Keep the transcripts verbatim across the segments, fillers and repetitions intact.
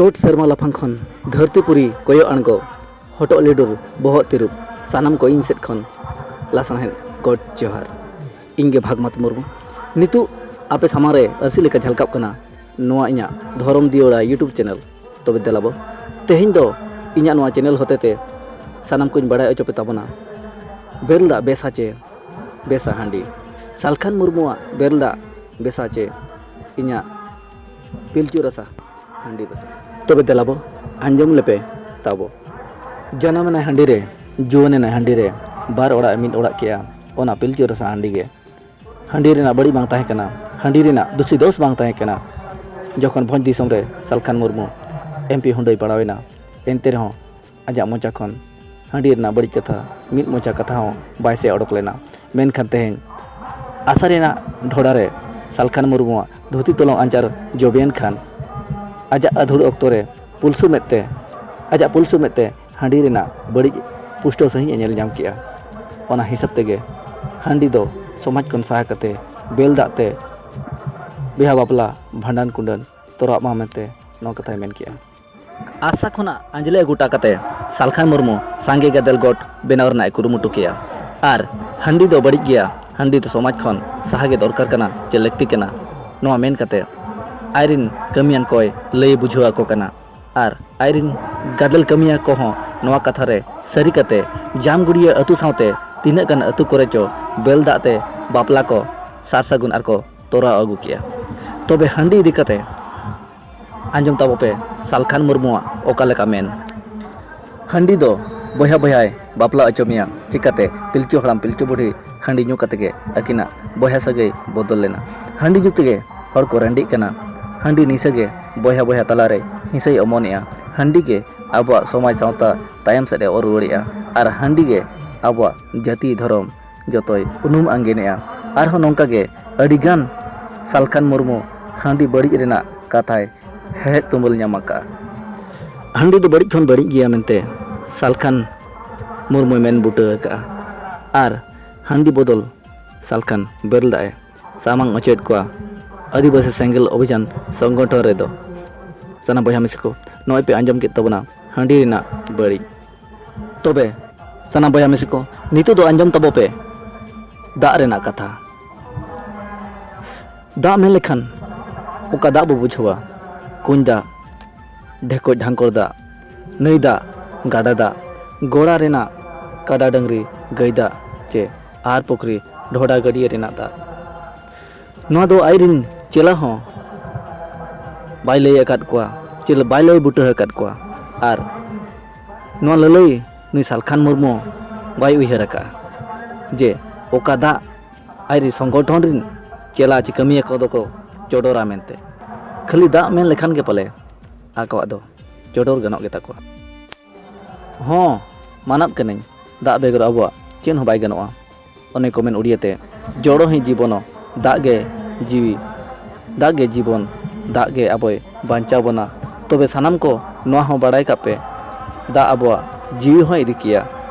ᱪᱚᱴ ᱥᱮᱨᱢᱟ ᱞᱟᱯᱷᱟᱝ ᱠᱷᱚᱱ ᱫᱷᱟᱹᱨᱛᱤ ᱯᱩᱨᱤ ᱠᱚᱭᱚᱜ ᱟᱬᱜᱚ, ᱦᱚᱴᱚᱜ ᱞᱤᱰᱩᱨ ᱵᱚᱦᱚᱜ ᱛᱤᱨᱩᱵ, ᱥᱟᱱᱟᱢ ᱠᱚ ᱤᱧ ᱥᱮᱫ ᱠᱷᱚᱱ ᱞᱟᱥᱟᱬᱦᱮᱫ ᱜᱚᱰ ᱡᱚᱦᱟᱨ᱾ ᱤᱧ ᱜᱮ ᱵᱷᱟᱜᱽᱢᱟᱛ ᱢᱩᱨᱢᱩ᱾ ᱱᱤᱛᱚᱜ ᱟᱯᱮ ᱥᱟᱢᱟᱝ ᱨᱮ ᱟᱹᱨᱥᱤ ᱞᱮᱠᱟ ᱡᱷᱟᱞᱠᱟᱜ ᱠᱟᱱᱟ ᱱᱚᱣᱟ ᱤᱧᱟᱹᱜ ᱫᱷᱚᱨᱚᱢ ᱫᱤᱭᱚᱲᱟ YouTube ᱪᱮᱱᱮᱞ᱾ ᱛᱚᱵᱮ ᱫᱮᱞᱟᱵᱚ, ᱛᱮᱦᱮᱧ ᱫᱚ ᱤᱧᱟᱹᱜ ᱱᱚᱣᱟ ᱪᱮᱱᱮᱞ ᱦᱚᱛᱮᱛᱮ ᱥᱟᱱᱟᱢ ᱠᱚᱧ ᱵᱟᱲᱟᱭ ᱦᱚᱪᱚ ᱯᱮ ᱛᱟᱵᱚᱱᱟ ᱵᱮᱨᱮᱞ ᱫᱟᱜ ᱵᱮᱥᱟ ᱪᱮ ᱵᱮᱥᱟ ᱦᱟᱺᱰᱤ, ᱥᱟᱞᱠᱷᱟᱱ ᱢᱩᱨᱢᱩᱣᱟᱜ ᱵᱮᱨᱮᱞ ᱫᱟᱜ ᱵᱮᱥᱟ ᱪᱮ ᱤᱧᱟᱹᱜ ᱯᱤᱞᱪᱩ ᱨᱟᱥᱟ ᱦᱟᱺᱰᱤ ᱵᱮᱥᱟ᱾ ᱛᱚᱵᱮ ᱫᱮᱞᱟᱵᱚ, ᱟᱸᱡᱚᱢ ᱞᱮᱯᱮ ᱛᱟᱵᱚ᱾ ᱡᱟᱱᱟᱢ ᱮᱱᱟᱭ ᱦᱟᱺᱰᱤ ᱨᱮ, ᱡᱩᱣᱟᱹᱱ ᱮᱱᱟᱭ ᱦᱟᱺᱰᱤ ᱨᱮ, ᱵᱟᱨ ᱚᱲᱟᱜ ᱮ ᱢᱤᱫ ᱚᱲᱟᱜ ᱠᱮᱜᱼᱟ, ᱚᱱᱟ ᱯᱤᱞᱪᱩ ᱨᱟᱥᱟ ᱦᱟᱺᱰᱤ ᱜᱮ᱾ ᱦᱟᱺᱰᱤ ᱨᱮᱱᱟᱜ ᱵᱟᱹᱲᱤᱡ ᱵᱟᱝ ᱛᱟᱦᱮᱸ ᱠᱟᱱᱟ, ᱦᱟᱺᱰᱤ ᱨᱮᱱᱟᱜ ᱫᱩᱥᱤ ᱫᱚᱥ ᱵᱟᱝ ᱛᱟᱦᱮᱸ ᱠᱟᱱᱟ᱾ ᱡᱚᱠᱷᱚᱱ ᱵᱷᱚᱸᱡᱽ ᱫᱤᱥᱚᱢ ᱨᱮ ᱥᱟᱞᱠᱷᱟᱱ ᱢᱩᱨᱢᱩ ᱮᱢᱯᱤ ᱦᱩᱰᱟᱹᱭ ᱯᱟᱲᱟᱣ ᱮᱱᱟ, ᱮᱱᱛᱮ ᱨᱮᱦᱚᱸ ᱟᱡᱟᱜ ᱢᱚᱪᱟ ᱠᱷᱚᱱ ᱦᱟᱺᱰᱤ ᱨᱮᱱᱟᱜ ᱵᱟᱹᱲᱤᱡ ᱠᱟᱛᱷᱟ, ᱢᱤᱫ ᱢᱚᱪᱟ ᱠᱟᱛᱷᱟ ᱦᱚᱸ ᱵᱟᱭ ᱥᱮ ᱚᱰᱚᱠ ᱞᱮᱱᱟ᱾ ᱢᱮᱱᱠᱷᱟᱱ ᱛᱮᱦᱮᱧ ᱟᱥᱟ ᱨᱮᱱᱟᱜ ᱰᱷᱚᱲᱟ ᱨᱮ ᱥᱟᱞᱠᱷᱟᱱ ᱢᱩᱨᱢᱩᱣᱟᱜ ᱫᱷᱩᱛᱤ ᱛᱚᱞᱚᱝ ᱟᱧᱪᱟᱨ ᱡᱚᱵᱮᱭᱮᱱ ᱠᱷᱟᱱ, ᱟᱡᱟᱜ ᱟᱹᱫᱷᱩᱲ ᱚᱠᱛᱚ ᱨᱮ ᱯᱩᱞᱥᱩ ᱢᱮᱫ ᱛᱮ, ᱟᱡᱟᱜ ᱯᱩᱞᱥᱩ ᱢᱮᱫ ᱛᱮ ᱦᱟᱺᱰᱤ ᱨᱮᱱᱟᱜ ᱵᱟᱹᱲᱤᱡ ᱯᱩᱥᱴᱟᱹᱣ ᱥᱟᱺᱦᱤᱡ ᱮ ᱧᱮᱞ ᱧᱟᱢ ᱠᱮᱜᱼᱟ᱾ ᱚᱱᱟ ᱦᱤᱥᱟᱹᱵ ᱛᱮᱜᱮ ᱦᱟᱺᱰᱤ ᱫᱚ ᱥᱚᱢᱟᱡᱽ ᱠᱷᱚᱱ ᱥᱟᱦᱟ ᱠᱟᱛᱮ ᱵᱮᱞ ᱫᱟᱜ ᱛᱮ ᱵᱤᱦᱟ ᱵᱟᱯᱞᱟ, ᱵᱷᱟᱸᱰᱟᱱ ᱠᱩᱸᱰᱟᱹᱱ ᱛᱚᱨᱟᱣ ᱢᱟ ᱢᱮᱱᱛᱮ ᱱᱚᱣᱟ ᱠᱟᱛᱷᱟᱭ ᱢᱮᱱ ᱠᱮᱜᱼᱟ᱾ ᱟᱥᱟ ᱠᱷᱚᱱᱟᱜ ᱟᱸᱡᱽᱞᱮ ᱟᱹᱜᱩ ᱦᱚᱴᱚ ᱠᱟᱛᱮ ᱥᱟᱞᱠᱷᱟᱱ ᱢᱩᱨᱢᱩ ᱥᱟᱸᱜᱮ ᱜᱟᱫᱮᱞ ᱜᱚᱴ ᱵᱮᱱᱟᱣ ᱨᱮᱱᱟᱜ ᱮ ᱠᱩᱨᱩᱢᱩᱴᱩ ᱠᱮᱜᱼᱟ᱾ ᱟᱨ ᱦᱟᱺᱰᱤ ᱫᱚ ᱵᱟᱹᱲᱤᱡ ᱜᱮᱭᱟ, ᱦᱟᱺᱰᱤ ᱫᱚ ᱥᱚᱢᱟᱡᱽ ᱠᱷᱚᱱ ᱥᱟᱦᱟ ᱜᱮ ᱫᱚᱨᱠᱟᱨ ᱠᱟᱱᱟ ᱪᱮ ᱞᱟᱹᱠᱛᱤ ᱠᱟᱱᱟ, ᱱᱚᱣᱟ ᱢᱮᱱ ᱠᱟᱛᱮ ᱟᱡᱨᱤᱱ ᱠᱟᱹᱢᱤᱭᱟᱱ ᱠᱚᱭ ᱞᱟᱹᱭ ᱵᱩᱡᱷᱟᱹᱣ ᱟᱠᱚ ᱠᱟᱱᱟ᱾ ᱟᱨ ᱟᱡᱨᱤᱱ ᱜᱟᱫᱮᱞ ᱠᱟᱹᱢᱤᱭᱟᱹ ᱠᱚᱦᱚᱸ ᱱᱚᱣᱟ ᱠᱟᱛᱷᱟ ᱨᱮ ᱥᱟᱹᱨᱤ ᱠᱟᱛᱮ ᱡᱟᱢᱜᱩᱲᱤᱭᱟᱹ ᱟᱹᱛᱩ ᱥᱟᱶᱛᱮ ᱛᱤᱱᱟᱹᱜ ᱜᱟᱱ ᱟᱹᱛᱩ ᱠᱚᱨᱮ ᱪᱚ ᱵᱮᱞ ᱫᱟᱜ ᱛᱮ ᱵᱟᱯᱞᱟ ᱠᱚ ᱥᱟᱨ ᱥᱟᱹᱜᱩᱱ ᱟᱨ ᱠᱚ ᱛᱚᱨᱟᱣ ᱟᱹᱜᱩ ᱠᱮᱜᱼᱟ᱾ ᱛᱚᱵᱮ ᱦᱟᱺᱰᱤ ᱤᱫᱤ ᱠᱟᱛᱮ ᱟᱸᱡᱚᱢ ᱛᱟᱵᱚ ᱯᱮ ᱥᱟᱞᱠᱷᱟᱱ ᱢᱩᱨᱢᱩᱣᱟᱜ ᱚᱠᱟ ᱞᱮᱠᱟ ᱢᱮᱱ᱾ ᱦᱟᱺᱰᱤ ᱫᱚ ᱵᱚᱭᱦᱟ ᱵᱚᱭᱦᱟᱭ ᱵᱟᱯᱞᱟ ᱦᱚᱪᱚ ᱢᱮᱭᱟ᱾ ᱪᱤᱠᱟᱹᱛᱮ ᱯᱤᱞᱪᱩ ᱦᱟᱲᱟᱢ ᱯᱤᱞᱪᱩ ᱵᱩᱲᱦᱤ ᱦᱟᱺᱰᱤ ᱧᱩ ᱠᱟᱛᱮ ᱜᱮ ᱟᱹᱠᱤᱱᱟᱜ ᱵᱚᱭᱦᱟ ᱥᱟᱹᱜᱟᱹᱭ ᱵᱚᱫᱚᱞ ᱞᱮᱱᱟ᱾ ᱦᱟᱺᱰᱤ ᱧᱩ ᱛᱮᱜᱮ ᱦᱚᱲ ᱠᱚ ᱨᱟᱺᱰᱤᱜ ᱠᱟᱱᱟ᱾ ᱦᱟᱺᱰᱤ ᱱᱤᱥᱟᱹ ᱜᱮ ᱵᱚᱭᱦᱟ ᱵᱚᱭᱦᱟ ᱛᱟᱞᱟᱨᱮ ᱦᱤᱸᱥᱟᱹᱭ ᱚᱢᱚᱱᱮᱜᱼᱟ᱾ ᱦᱟᱺᱰᱤ ᱜᱮ ᱟᱵᱚᱣᱟᱜ ᱥᱚᱢᱟᱡᱽ ᱥᱟᱶᱛᱟ ᱛᱟᱭᱚᱢ ᱥᱮᱫ ᱮ ᱚᱨ ᱨᱩᱣᱟᱹᱲᱮᱜᱼᱟ᱾ ᱟᱨ ᱦᱟᱺᱰᱤ ᱜᱮ ᱟᱵᱚᱣᱟᱜ ᱡᱟᱹᱛᱤ ᱫᱷᱚᱨᱚᱢ ᱡᱚᱛᱚᱭ ᱩᱱᱩᱢ ᱟᱸᱜᱮᱱᱮᱜᱼᱟ᱾ ᱟᱨᱦᱚᱸ ᱱᱚᱝᱠᱟ ᱜᱮ ᱟᱹᱰᱤᱜᱟᱱ ᱥᱟᱞᱠᱷᱟᱱ ᱢᱩᱨᱢᱩ ᱦᱟᱺᱰᱤ ᱵᱟᱹᱲᱤᱡ ᱨᱮᱱᱟᱜ ᱠᱟᱛᱷᱟᱭ ᱦᱮᱲᱦᱮᱫ ᱛᱩᱢᱟᱹᱞ ᱧᱟᱢ ᱟᱠᱟᱫᱼᱟ᱾ ᱦᱟᱺᱰᱤ ᱫᱚ ᱵᱟᱹᱲᱤᱡ ᱠᱷᱚᱱ ᱵᱟᱹᱲᱤᱡ ᱜᱮᱭᱟ ᱢᱮᱱᱛᱮ ᱥᱟᱞᱠᱷᱟᱱ ᱢᱩᱨᱢᱩᱭ ᱢᱮᱱ ᱵᱩᱴᱟᱹ ᱟᱠᱟᱫᱼᱟ᱾ ᱟᱨ ᱦᱟᱺᱰᱤ ᱵᱚᱫᱚᱞ ᱥᱟᱞᱠᱷᱟᱱ ᱵᱮᱨᱮᱞ ᱫᱟᱜ ᱮ ᱥᱟᱢᱟᱝ ᱚᱪᱚᱭᱮᱫ ᱠᱚᱣᱟ ᱟᱹᱫᱤᱵᱟᱹᱥᱤ ᱥᱮᱸᱜᱮᱞ ᱚᱵᱷᱤᱡᱟᱱ ᱥᱚᱝᱜᱚᱴᱷᱚᱱ ᱨᱮᱫᱚ᱾ ᱥᱟᱱᱟᱢ ᱵᱚᱭᱦᱟ ᱢᱤᱥᱤ ᱠᱚ, ᱱᱚᱜᱼᱚᱭ ᱯᱮ ᱟᱸᱡᱚᱢ ᱠᱮᱫ ᱛᱟᱵᱚᱱᱟ ᱦᱟᱺᱰᱤ ᱨᱮᱱᱟᱜ ᱵᱟᱹᱲᱤᱡ᱾ ᱛᱚᱵᱮ ᱥᱟᱱᱟᱢ ᱵᱚᱭᱦᱟ ᱢᱤᱥᱤ ᱠᱚ, ᱱᱤᱛᱚᱜ ᱫᱚ ᱟᱸᱡᱚᱢ ᱛᱟᱵᱚ ᱯᱮ ᱫᱟᱜ ᱨᱮᱱᱟᱜ ᱠᱟᱛᱷᱟ᱾ ᱫᱟᱜ ᱢᱮᱱ ᱞᱮᱠᱷᱟᱱ ᱚᱠᱟ ᱫᱟᱜ ᱵᱚ ᱵᱩᱡᱷᱟᱹᱣᱟ? ᱠᱩᱧ ᱫᱟᱜ, ᱰᱷᱮᱠᱚᱡ ᱰᱷᱟᱝᱠᱚᱲ ᱫᱟᱜ, ᱱᱟᱹᱭ ᱫᱟᱜ, ᱜᱟᱰᱟ ᱫᱟᱜ, ᱜᱚᱲᱟ ᱨᱮᱱᱟᱜ ᱠᱟᱰᱟ ᱰᱟᱹᱝᱨᱤ ᱜᱟᱹᱭ ᱫᱟᱜ, ᱪᱮ ᱟᱦᱟᱨ ᱯᱩᱠᱷᱨᱤ ᱰᱷᱚᱰᱟ ᱜᱟᱹᱰᱭᱟᱹ ᱨᱮᱱᱟᱜ ᱫᱟᱜ᱾ ᱱᱚᱣᱟ ᱫᱚ ᱟᱡᱨᱤᱱ ᱪᱮᱞᱟ ᱦᱚᱸ ᱵᱟᱭ ᱞᱟᱹᱭ ᱟᱠᱟᱫ ᱠᱚᱣᱟ, ᱪᱮ ᱵᱟᱭ ᱞᱟᱹᱭ ᱵᱩᱴᱟᱹ ᱟᱠᱟᱫ ᱠᱚᱣᱟ᱾ ᱟᱨ ᱱᱚᱣᱟ ᱞᱟᱹᱞᱟᱹᱭ ᱱᱩᱭ ᱥᱟᱞᱠᱷᱟᱱ ᱢᱩᱨᱢᱩ ᱵᱟᱭ ᱩᱭᱦᱟᱹᱨ ᱟᱠᱟᱫᱼᱟ ᱡᱮ ᱚᱠᱟ ᱫᱟᱜ ᱟᱡᱨᱤᱱ ᱥᱚᱝᱜᱚᱴᱷᱚᱱ ᱨᱤᱱ ᱪᱮᱞᱟ ᱪᱮ ᱠᱟᱹᱢᱤᱭᱟᱹ ᱠᱚᱫᱚ ᱠᱚ ᱪᱚᱰᱚᱨᱟ ᱢᱮᱱᱛᱮ᱾ ᱠᱷᱟᱹᱞᱤ ᱫᱟᱜ ᱢᱮᱱ ᱞᱮᱠᱷᱟᱱ ᱜᱮ ᱯᱟᱞᱮ ᱟᱠᱚᱣᱟᱜ ᱫᱚ ᱪᱚᱰᱚᱨ ᱜᱟᱱᱚᱜ ᱜᱮᱛᱟ ᱠᱚᱣᱟ᱾ ᱦᱚᱸ, ᱢᱟᱱᱟᱵ ᱠᱟᱹᱱᱟᱹᱧ, ᱫᱟᱜ ᱵᱮᱜᱚᱨ ᱟᱵᱚᱣᱟᱜ ᱪᱮᱫ ᱦᱚᱸ ᱵᱟᱭ ᱜᱟᱱᱚᱜᱼᱟ᱾ ᱚᱱᱮ ᱠᱚ ᱢᱮᱱ ᱩᱲᱤᱭᱟᱹ ᱛᱮ, "ᱡᱚᱲᱚ ᱦᱤ ᱡᱤᱵᱚᱱᱚ", ᱫᱟᱜ ᱜᱮ ᱡᱤᱣᱤ, ᱫᱟᱜ ᱜᱮ ᱡᱤᱵᱚᱱ, ᱫᱟᱜ ᱜᱮ ᱟᱵᱚᱭ ᱵᱟᱧᱪᱟᱣ ᱵᱚᱱᱟ᱾ ᱛᱚᱵᱮ ᱥᱟᱱᱟᱢ ᱠᱚ ᱱᱚᱣᱟ ᱦᱚᱸ ᱵᱟᱲᱟᱭ ᱠᱟᱜ ᱯᱮ, ᱫᱟᱜ ᱟᱵᱚᱣᱟᱜ ᱡᱤᱣᱤ ᱦᱚᱸᱭ ᱤᱫᱤ ᱠᱮᱭᱟ,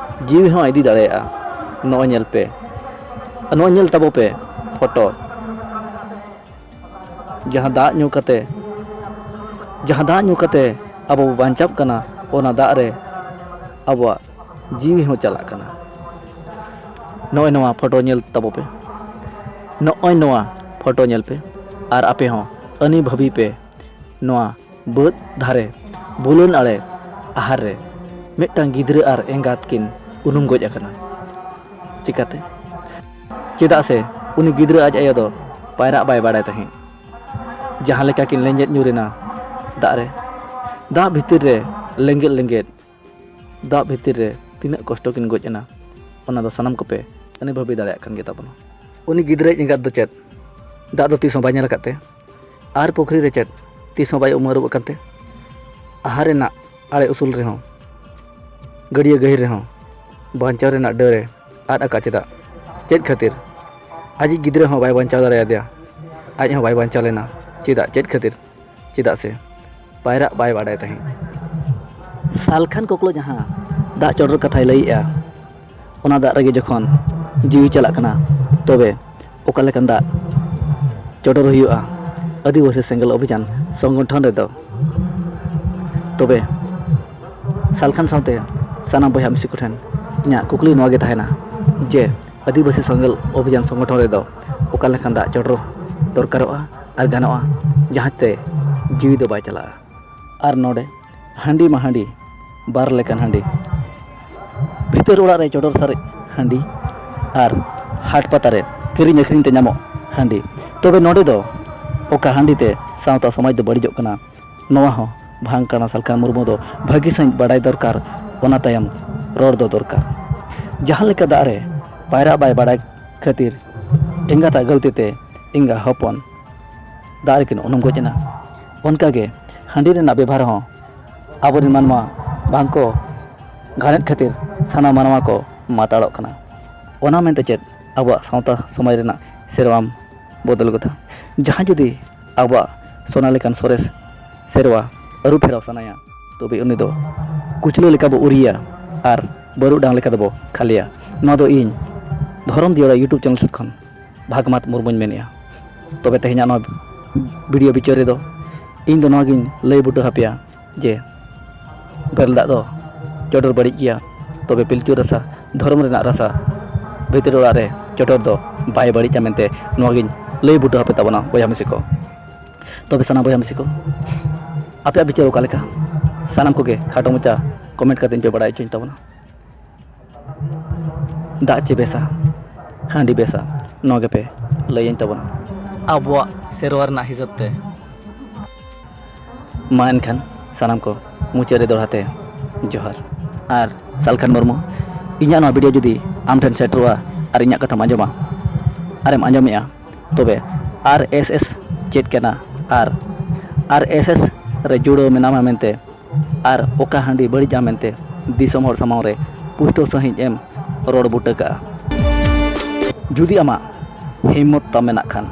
ᱡᱤᱣᱤ ᱦᱚᱸ ᱤᱫᱤ ᱫᱟᱲᱮᱭᱟᱜᱼᱟ᱾ ᱱᱚᱜᱼᱚᱭ ᱧᱮᱞ ᱯᱮ, ᱱᱚᱜᱼᱚᱭ ᱧᱮᱞ ᱛᱟᱵᱚ ᱯᱮ ᱯᱷᱳᱴᱳ᱾ ᱡᱟᱦᱟᱸ ᱫᱟᱜ ᱧᱩ ᱠᱟᱛᱮ, ᱡᱟᱦᱟᱸ ᱫᱟᱜ ᱧᱩ ᱠᱟᱛᱮ ᱟᱵᱚ ᱵᱚ ᱵᱟᱧᱪᱟᱜ ᱠᱟᱱᱟ, ᱚᱱᱟ ᱫᱟᱜ ᱨᱮ ᱟᱵᱚᱣᱟᱜ ᱡᱤᱣᱤ ᱦᱚᱸ ᱪᱟᱞᱟᱜ ᱠᱟᱱᱟ᱾ ᱱᱚᱜᱼᱚᱭ ᱱᱚᱣᱟ ᱯᱷᱳᱴᱳ ᱧᱮᱞ ᱛᱟᱵᱚ ᱯᱮ, ᱱᱚᱜᱼᱚᱭ ᱱᱚᱣᱟ ᱯᱷᱳᱴᱳ ᱧᱮᱞ ᱯᱮ, ᱟᱨ ᱟᱯᱮ ᱦᱚᱸ ᱟᱹᱱᱤ ᱵᱷᱟᱹᱵᱤ ᱯᱮ ᱱᱚᱣᱟ ᱵᱟᱹᱫᱽ ᱫᱷᱟᱨᱮ, ᱵᱩᱞᱟᱹᱱ ᱟᱲᱮ ᱟᱦᱟᱨ ᱨᱮ ᱢᱤᱫᱴᱟᱝ ᱜᱤᱫᱽᱨᱟᱹ ᱟᱨ ᱮᱸᱜᱟᱛ ᱠᱤᱱ ᱩᱱᱩᱢ ᱜᱚᱡ ᱟᱠᱟᱱᱟ᱾ ᱪᱤᱠᱟᱹᱛᱮ? ᱪᱮᱫᱟᱜ ᱥᱮ ᱩᱱᱤ ᱜᱤᱫᱽᱨᱟᱹ ᱟᱡ ᱟᱭᱳ ᱫᱚ ᱯᱟᱭᱨᱟᱜ ᱵᱟᱭ ᱵᱟᱲᱟᱭ ᱛᱟᱦᱮᱸᱫ᱾ ᱡᱟᱦᱟᱸ ᱞᱮᱠᱟ ᱠᱤᱱ ᱞᱮᱸᱡᱮᱫ ᱧᱩᱨ ᱮᱱᱟ ᱫᱟᱜ ᱨᱮ, ᱫᱟᱜ ᱵᱷᱤᱛᱤᱨ ᱨᱮ ᱞᱮᱸᱜᱮᱫ ᱞᱮᱸᱜᱮᱫ, ᱫᱟᱜ ᱵᱷᱤᱛᱤᱨ ᱨᱮ ᱛᱤᱱᱟᱹᱜ ᱠᱚᱥᱴᱚ ᱠᱤᱱ ᱜᱚᱡ ᱮᱱᱟ, ᱚᱱᱟ ᱫᱚ ᱥᱟᱱᱟᱢ ᱠᱚᱯᱮ ᱟᱹᱱᱤ ᱵᱷᱟᱹᱵᱤ ᱫᱟᱲᱮᱭᱟᱜ ᱠᱟᱱ ᱜᱮ ᱛᱟᱵᱚᱱᱟ᱾ ᱩᱱᱤ ᱜᱤᱫᱽᱨᱟᱹ ᱮᱸᱜᱟᱛ ᱫᱚ ᱪᱮᱫ ᱫᱟᱜ ᱫᱚ ᱛᱤᱥ ᱦᱚᱸ ᱵᱟᱭ ᱧᱮᱞ ᱟᱠᱟᱫ ᱛᱮ, ᱟᱨ ᱯᱩᱠᱷᱨᱤ ᱨᱮ ᱪᱮᱫ ᱛᱤᱥ ᱦᱚᱸ ᱵᱟᱭ ᱩᱢ ᱟᱹᱨᱩᱵ ᱟᱠᱟᱱ ᱛᱮ, ᱟᱦᱟᱨ ᱨᱮᱱᱟᱜ ᱟᱲᱮ ᱩᱥᱩᱞ ᱨᱮᱦᱚᱸ, ᱜᱟᱹᱰᱭᱟᱹ ᱜᱟᱹᱦᱤᱨ ᱨᱮᱦᱚᱸ ᱵᱟᱧᱪᱟᱣ ᱨᱮᱱᱟᱜ ᱰᱟᱹᱨ ᱮ ᱟᱫ ᱟᱠᱟᱫ᱾ ᱪᱮᱫᱟᱜ? ᱪᱮᱫ ᱠᱷᱟᱹᱛᱤᱨ? ᱟᱡᱤᱡ ᱜᱤᱫᱽᱨᱟᱹ ᱦᱚᱸ ᱵᱟᱭ ᱵᱟᱧᱪᱟᱣ ᱫᱟᱲᱮᱭᱟᱫᱮᱭᱟ, ᱟᱡ ᱦᱚᱸ ᱵᱟᱭ ᱵᱟᱧᱪᱟᱣ ᱞᱮᱱᱟ᱾ ᱪᱮᱫᱟᱜ? ᱪᱮᱫ ᱠᱷᱟᱹᱛᱤᱨ? ᱪᱮᱫᱟᱜ ᱥᱮ ᱯᱟᱭᱨᱟᱜ ᱵᱟᱭ ᱵᱟᱰᱟᱭ ᱛᱟᱦᱮᱸᱫ᱾ ᱥᱟᱞᱠᱷᱟᱱ ᱠᱚᱠᱞᱚ ᱡᱟᱦᱟᱸ ᱫᱟᱜ ᱪᱚᱰᱚᱨ ᱠᱟᱛᱷᱟᱭ ᱞᱟᱹᱭᱮᱜᱼᱟ, ᱚᱱᱟ ᱫᱟᱜ ᱨᱮᱜᱮ ᱡᱚᱠᱷᱚᱱ ᱡᱤᱣᱤ ᱪᱟᱞᱟᱜ ᱠᱟᱱᱟ, ᱛᱚᱵᱮ ᱚᱠᱟ ᱞᱮᱠᱟᱱ ᱫᱟᱜ ᱪᱚᱰᱚᱨ ᱦᱩᱭᱩᱜᱼᱟ? ᱟᱹᱫᱤᱵᱟᱹᱥᱤ ᱥᱮᱸᱜᱮᱞ ᱚᱵᱷᱤᱡᱟᱱ ᱥᱚᱝᱜᱚᱴᱷᱚᱱ ᱨᱮᱫᱚ ᱛᱚᱵᱮ ᱥᱟᱞᱠᱷᱟᱱ ᱥᱟᱶᱛᱮ ᱥᱟᱱᱟᱢ ᱵᱚᱭᱦᱟ ᱢᱤᱥᱤ ᱠᱚᱴᱷᱮᱱ ᱤᱧᱟᱹᱜ ᱠᱩᱠᱞᱤ ᱱᱚᱣᱟ ᱜᱮ ᱛᱟᱦᱮᱱᱟ ᱡᱮ ᱟᱹᱫᱤᱵᱟᱹᱥᱤ ᱥᱮᱸᱜᱮᱞ ᱚᱵᱷᱤᱡᱟᱱ ᱥᱚᱝᱜᱚᱴᱷᱚᱱ ᱨᱮᱫᱚ ᱚᱠᱟ ᱞᱮᱠᱟᱱ ᱫᱟᱜ ᱪᱚᱰᱚᱨ ᱫᱚᱨᱠᱟᱨᱚᱜᱼᱟ ᱟᱨ ᱜᱟᱱᱚᱜᱼᱟ, ᱡᱟᱦᱟᱸ ᱛᱮ ᱡᱤᱣᱤ ᱫᱚ ᱵᱟᱭ ᱪᱟᱞᱟᱜᱼᱟ᱾ ᱟᱨ ᱱᱚᱰᱮ ᱦᱟᱺᱰᱤ ᱢᱟ ᱦᱟᱺᱰᱤ, ᱵᱟᱨ ᱞᱮᱠᱟᱱ ᱦᱟᱺᱰᱤ, ᱵᱷᱤᱛᱟᱹᱨ ᱚᱲᱟᱜ ᱨᱮ ᱪᱚᱰᱚᱨ ᱥᱟᱨᱮᱡ ᱦᱟᱺᱰᱤ ᱟᱨ ᱦᱟᱴ ᱯᱟᱛᱟ ᱨᱮ ᱠᱤᱨᱤᱧ ᱟᱹᱠᱷᱨᱤᱧ ᱛᱮ ᱧᱟᱢᱚᱜ ᱦᱟᱺᱰᱤ᱾ ᱛᱚᱵᱮ ᱱᱚᱰᱮ ᱫᱚ ᱚᱠᱟ ᱦᱟᱺᱰᱤ ᱛᱮ ᱥᱟᱶᱛᱟ ᱥᱚᱢᱟᱡᱽ ᱫᱚ ᱵᱟᱹᱲᱤᱡᱚᱜ ᱠᱟᱱᱟ, ᱱᱚᱣᱟ ᱦᱚᱸ ᱵᱷᱟᱝ ᱠᱟᱬᱟ ᱥᱟᱞᱠᱷᱟᱱ ᱢᱩᱨᱢᱩ ᱫᱚ ᱵᱷᱟᱹᱜᱤ ᱥᱟᱺᱦᱤᱡ ᱵᱟᱰᱟᱭ ᱫᱚᱨᱠᱟᱨ, ᱚᱱᱟ ᱛᱟᱭᱚᱢ ᱨᱚᱲ ᱫᱚ ᱫᱚᱨᱠᱟᱨ᱾ ᱡᱟᱦᱟᱸ ᱞᱮᱠᱟ ᱫᱟᱜ ᱨᱮ ᱯᱟᱭᱨᱟᱜ ᱵᱟᱭ ᱵᱟᱰᱟᱭ ᱠᱷᱟᱹᱛᱤᱨ ᱮᱸᱜᱟᱛᱟᱜ ᱜᱟᱹᱞᱛᱤ ᱛᱮ ᱮᱸᱜᱟ ᱦᱚᱯᱚᱱ ᱫᱟᱜ ᱨᱮᱠᱤᱱ ᱩᱱᱩᱢ ᱜᱚᱡ ᱮᱱᱟ, ᱚᱱᱠᱟᱜᱮ ᱦᱟᱺᱰᱤ ᱨᱮᱱᱟᱜ ᱵᱮᱵᱷᱟᱨ ᱦᱚᱸ ᱟᱵᱚᱨᱮᱱ ᱢᱟᱱᱣᱟ ᱵᱟᱝᱠᱚ ᱜᱟᱱᱮᱫ ᱠᱷᱟᱹᱛᱤᱨ ᱥᱟᱱᱟᱢ ᱢᱟᱱᱣᱟ ᱠᱚ ᱢᱟᱛᱟᱲᱚᱜ ᱠᱟᱱᱟ᱾ ᱚᱱᱟ ᱢᱮᱱᱛᱮ ᱪᱮᱫ ᱟᱵᱚᱣᱟᱜ ᱥᱟᱶᱛᱟ ᱥᱚᱢᱟᱡᱽ ᱨᱮᱱᱟᱜ ᱥᱮᱨᱣᱟᱢ ᱵᱚᱫᱚᱞ ᱜᱚᱫᱟ? ᱡᱟᱦᱟᱸᱭ ᱡᱩᱫᱤ ᱟᱵᱚᱣᱟᱜ ᱥᱚᱱᱟ ᱞᱮᱠᱟᱱ ᱥᱚᱨᱮᱥ ᱥᱮᱨᱣᱟ ᱟᱹᱨᱩ ᱯᱷᱮᱨᱟᱣ ᱥᱟᱱᱟᱭᱟ, ᱛᱚᱵᱮ ᱩᱱᱤ ᱫᱚ ᱠᱩᱪᱞᱟᱹ ᱞᱮᱠᱟ ᱵᱚ ᱩᱨᱤᱭᱟ ᱟᱨ ᱵᱟᱹᱨᱩᱰᱟᱝ ᱞᱮᱠᱟ ᱫᱚᱵᱚ ᱠᱷᱟᱹᱞᱤᱭᱟ᱾ ᱱᱚᱣᱟ ᱫᱚ ᱤᱧ ᱫᱷᱚᱨᱚᱢ ᱫᱤᱭᱟᱹᱲᱟ YouTube channel ᱥᱮᱫ ᱠᱷᱚᱱ ᱵᱷᱟᱜᱽᱢᱟᱛ ᱢᱩᱨᱢᱩᱧ ᱢᱮᱱᱮᱫᱼᱟ᱾ ᱛᱚᱵᱮ ᱛᱮᱦᱮᱧᱟᱜ ᱱᱚᱣᱟ video ᱵᱤᱪᱟᱹᱨ ᱨᱮᱫᱚ ᱤᱧ ᱫᱚ ᱱᱚᱣᱟᱜᱤᱧ ᱞᱟᱹᱭ ᱵᱩᱴᱟᱹ ᱦᱟᱯᱮᱭᱟ ᱡᱮ ᱵᱮᱨᱮᱞ ᱫᱟᱜ ᱫᱚ ᱪᱚᱰᱚᱨ ᱵᱟᱹᱲᱤᱡ ᱜᱮᱭᱟ, ᱛᱚᱵᱮ ᱯᱤᱞᱪᱩ ᱨᱟᱥᱟ, ᱫᱷᱚᱨᱚᱢ ᱨᱮᱱᱟᱜ ᱨᱟᱥᱟ, ᱵᱷᱤᱛᱨᱤ ᱚᱲᱟᱜ ᱨᱮ ᱪᱚᱰᱚᱨ ᱫᱚ ᱵᱟᱭ ᱵᱟᱹᱲᱤᱡᱟ ᱢᱮᱱᱛᱮ ᱱᱚᱣᱟᱜᱤᱧ ᱞᱟᱹᱭ ᱵᱩᱴᱟᱹ ᱦᱟᱯᱮ ᱛᱟᱵᱚᱱᱟ ᱵᱚᱭᱦᱟ ᱢᱤᱥᱤ ᱠᱚ᱾ ᱛᱚᱵᱮ ᱥᱟᱱᱟᱢ ᱵᱚᱭᱦᱟ ᱢᱤᱥᱤ ᱠᱚ, ᱟᱯᱮᱭᱟᱜ ᱵᱤᱪᱟᱹᱨ ᱚᱠᱟ ᱞᱮᱠᱟ? ᱥᱟᱱᱟᱢ ᱠᱚᱜᱮ ᱠᱷᱟᱴᱚ ᱢᱟᱪᱷᱟ comment ᱠᱟᱛᱮ ᱯᱮ ᱵᱟᱲᱟᱭ ᱦᱚᱪᱚᱧ ᱛᱟᱵᱚᱱᱟ᱾ ᱫᱟᱜ ᱪᱮ ᱵᱮᱥᱟ, ᱦᱟᱺᱰᱤ ᱵᱮᱥᱟ, ᱱᱚᱣᱟ ᱜᱮᱯᱮ ᱞᱟᱹᱭᱟᱹᱧ ᱛᱟᱵᱚᱱᱟ᱾ ᱟᱵᱚᱣᱟᱜ ᱥᱮᱨᱣᱟ ᱨᱮᱱᱟᱜ ᱦᱤᱥᱟᱹᱵ ᱛᱮ᱾ ᱢᱟ ᱮᱱᱠᱷᱟᱱ ᱥᱟᱱᱟᱢ ᱠᱚ ᱢᱩᱪᱟᱹᱫ ᱨᱮ ᱫᱚᱦᱲᱟ ᱛᱮ ᱡᱚᱦᱟᱨ᱾ ᱟᱨ ᱥᱟᱞᱠᱷᱟᱱ ᱢᱩᱨᱢᱩ, ᱤᱧᱟᱹᱜ ᱱᱚᱣᱟ video ᱡᱩᱫᱤ ᱟᱢ ᱴᱷᱮᱱ ᱥᱮᱴᱮᱨᱚᱜᱼᱟ ᱟᱨ ᱤᱧᱟᱹᱜ ᱠᱟᱛᱷᱟᱢ ᱟᱸᱡᱚᱢᱟ ᱟᱨᱮᱢ ᱟᱸᱡᱚᱢᱮᱜᱼᱟ, ᱛᱚᱵᱮ RSS ᱪᱮᱫ ᱠᱟᱱᱟ ᱟᱨ RSS ᱨᱮ ᱡᱩᱲᱟᱹᱣ ᱢᱮᱱᱟᱢᱟ ᱢᱮᱱᱛᱮ ᱟᱨ ᱚᱠᱟ ᱦᱟᱺᱰᱤ ᱵᱟᱹᱲᱤᱡᱼᱟ ᱢᱮᱱᱛᱮ ᱫᱤᱥᱚᱢ ᱦᱚᱲ ᱥᱟᱢᱟᱝ ᱨᱮ ᱯᱩᱥᱴᱟᱹᱣ ᱥᱟᱺᱦᱤᱡ ᱮᱢ ᱨᱚᱲ ᱵᱩᱴᱟᱹ ᱠᱟᱜᱼᱟ᱾ ᱡᱩᱫᱤ ᱟᱢᱟᱜ ᱦᱤᱢᱢᱚᱛ ᱛᱟᱢ ᱢᱮᱱᱟᱜ ᱠᱷᱟᱱ,